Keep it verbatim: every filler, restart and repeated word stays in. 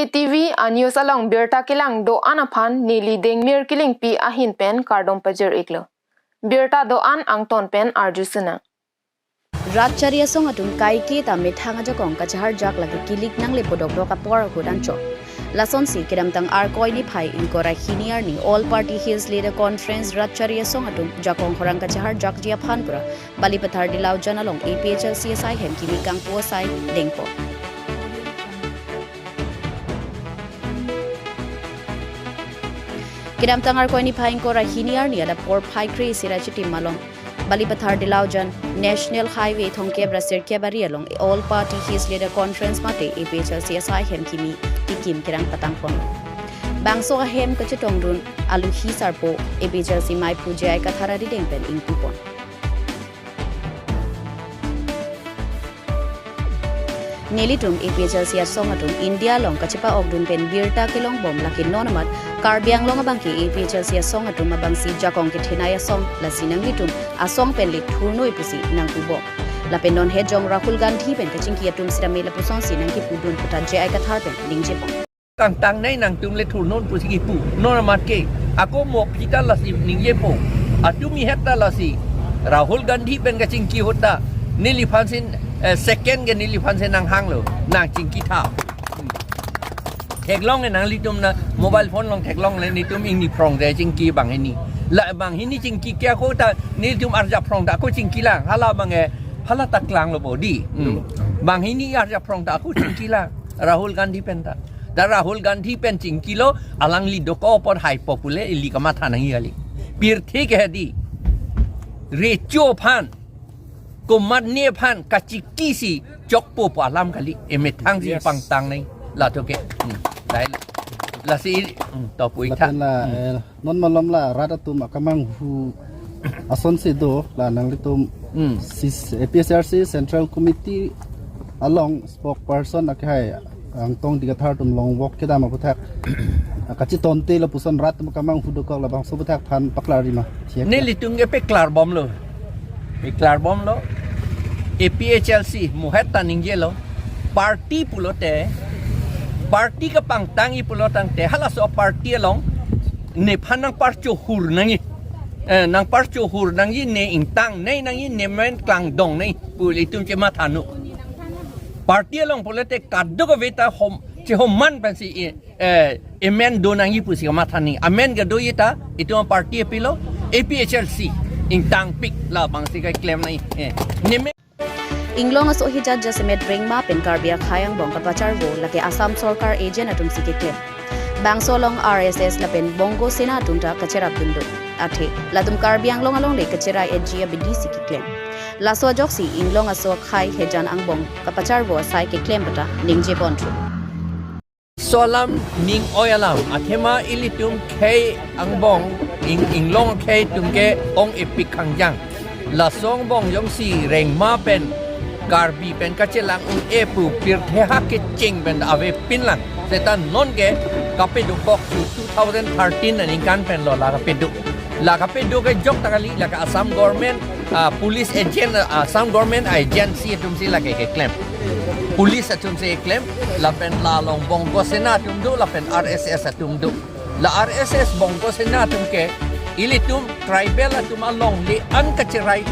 T V a-news along birta kelang do-an aphan neli Dengmir Killingpi ahin pen kardom pajir-iklo. Birta do-an angton pen arju sinang. Rat chari asong atum kaike ta methang ajakong kachaharjak lake kilik nangle podok dok apor ahut anchot. Lasonsi kedamtang Arkoi niphai ingkoi ra hini arni All Party Hills Leader Conference rat chari asong atum jakong khorang kachaharjakji aphan pura Balipathar Dilaujan along A P H L C asai hem kimi kangpu asai dengpo. Kedamtang Arkoi niphai ingkoi ra hini arni adap porphai kre-isi ra chitim along Balipathar Dilaujan National Highway thomkep ra sirkep ari along All Party Hills Leader Conference mate A P H L C asai hem kimi tikim kerang patangpon. Bangso ahem kachetongdun aluhi sarpo A P H L C maiphu J I Kathar arideng pen ingpupon. Nelitum A P H L C asong atum India along kachepa-okdun pen birta kelongbom lake non amat Karbi Anglong abangke A P H L C asong atum abangsi jakong kethenei asong, lasi nanglitum asong pen le thurnoi pusi nangpubom. Lapen non hejong Rahul Gandhi pen kachingki atum sitame lapusonsi nangkipudun puta J I Kathar pen ningjepon. Kangtangnei nangtum le thurnon pusi kipu. Non amat ke. Ako mo pita lasi ningjepo. Atumi heta lasi. Rahul Gandhi pen kachingki ahut ta. Neliphan si, eh, second ke neliphan si nanghanglo. Nangchingki tha. Theklong e nanglitum na mobile phone along theklong le netum ingni phrong de chingki banghini. La banghini chingki ke ako ta netum arjap phrong ta ako chingki lang. Hala bang e. Hala ta klanglo bo di. Hmm. Banghini arjap phrong ta ako chingki lang. Rahul Gandhi pen ta. Ta Rahul Gandhi pen chingkilo, alangli dokok apot hai popular ili kamatha nangji kali. Pirthe ke hedi. Recho aphan, komatne aphan kachingkisi chokpo pu alam kali. Emethang si Yes. pangtangnei. Lato ke. Hmm. Dai. Lasi, hmm, to puitha. Lapen la, Hmm. eh, non malom la rat atum akamanghu asonsi do la nanglitum Hmm. sis-, A P H L C Central Committee along spokesperson akhai Angtong Dikathar atum long walk kedam aputhak kachitonte lapuson rat atum akamanghu dokok labangso aputhak than paklarji ma. Thiak. Nelitum ke peklar bomlo. Peklar bomlo. A P H L C muhet ta ningjelo. Party pulote, party kapangtangji pulo tangte halaso party along nephan nangparchohur nangji. Eh, nangparchohur nangji, ne ingtangnei nangji, ne men klangdongnei pu ilitum chematha nu. Party along pulote kadokave ta hom, chehoman pensi, eh, amen do nangji pusi kamatha nangji. Amen kedoji ta, itum party apilo, A P H L C, ingtangpik labangsi keklem nangji. Eh, ne men Inglong aso hijat jasemet rengma pen Karbi akhei angbong kapacharvo lake Assam sorkar agent atumsi keklem. Bangso along R S S lapen Bongo Sena atum ta kacherapdun do. Athe latum Karbi Anglong alongle kacherai-etji abidi si keklem. Laso ajoksi Inglong aso akhei hejan angbong kapacharvo asai keklem pata ningjeponthu. Laso alam ning oi alam, athema ilitum khei angbong, ing, Inglong khei atum ke ong-epik khangjang. Laso angbong jongsi rengma pen Karbi pen kachelang un-e pu pirthe ha kecheng pen avepin lang. Seta non ke kapedo kok su two thousand thirteen aningkan pen lo la kapedo. La kapedo ke jok ta kali, la ke Assam government, ah, police agent, ah, Assam government agency atumsi la ke keklem. Police atumsi keklem, lapen la along Bongo Sena atum do, lapen R S S atum do. La R S S Bongo Sena atum ke, ilitum tribal atum alongle an kacherai